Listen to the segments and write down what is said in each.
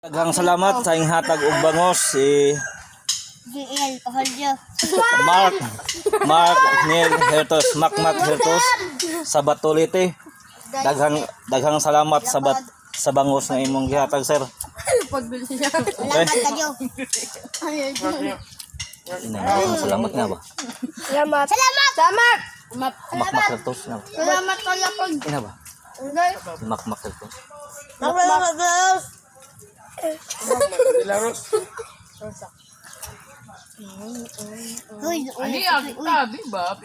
Daghang salamat sa iyong hatag og bangos si GL, Paholyo. Mark Mark Neil Hertos, Mac Mac Hertos sa Batolite. Daghang daghang salamat sa bat sa bangos nga imong gihatag, sir. Okay. Salamat kayo. Ina, daghang salamat nga ba? Salamat. Salamat. Salamat. Mac Mac Hertos nga ba? Salamat kalapag. Ina ba? Si Mac Mac Hertos. Salamat. Uy, uy, Ani ang tabi ba?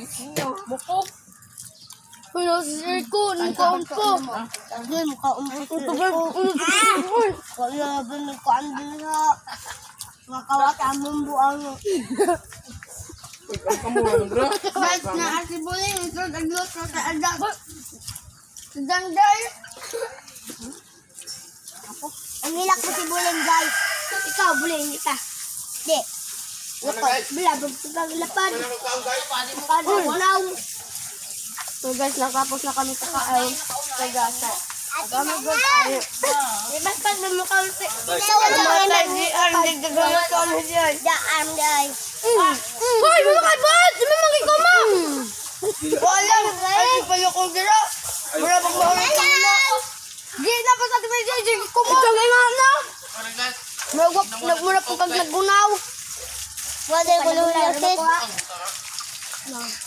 Bukog. Uy, sir ko, nagkaon ko. Uy, mukhaon ko. Wala ba nagkaon din ha? Makawat among buang. Guys, na si Buling, ito nagluto sa adak. Danday. Ako, ang hilak ko si Buling, guys. Ikaw, Buling, kita. Di. Lapad, bila, bagpag lapad. Lapad, walaw. So guys, natapos na kami sa kain. Sa gasa. Kami guys. Basta lumukha si. So, wala Matay, di ang nagdagawa kami diyan. Daan, guys. Hoy, mga kaibot! Di mo magikuma! Wala! Ay, pala kong gira. Mura pag mahulog kami na. Di na pa sa tibi di kuma. Ito nga na. Nagmura po kag naggunaw. Wala ko lulakit.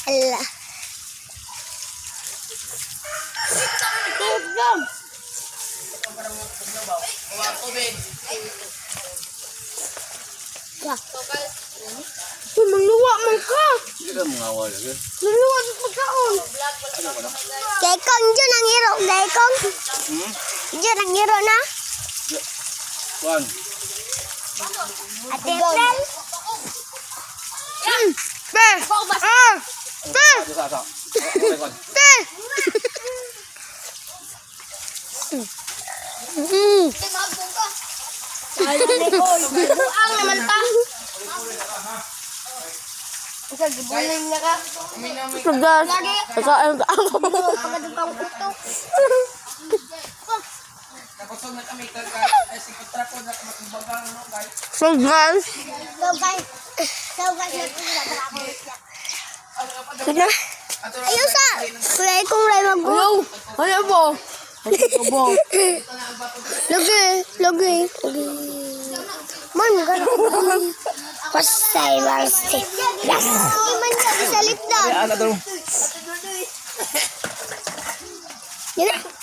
Ala. Uy, mangluwa man ka. Luluwa sa pagkaon. Kekong, dyan ang hero. Kekong. Dyan ang hero na. Kuan. Ate April. Be! Ah! Be! Sa sa. Be! Buang naman pa. So guys, nakain ka ako. Pagkadugkang utok. So guys, So guys. So guys, sige. Ayun sa. Kulay kong ray mag Ayaw! Ayaw po! Ayaw po. Lagi, lagi, lagi. Man, gano'n. Pasay, pasay. Yes! Man, sabi sa lipdan. Ana daw. Yun na.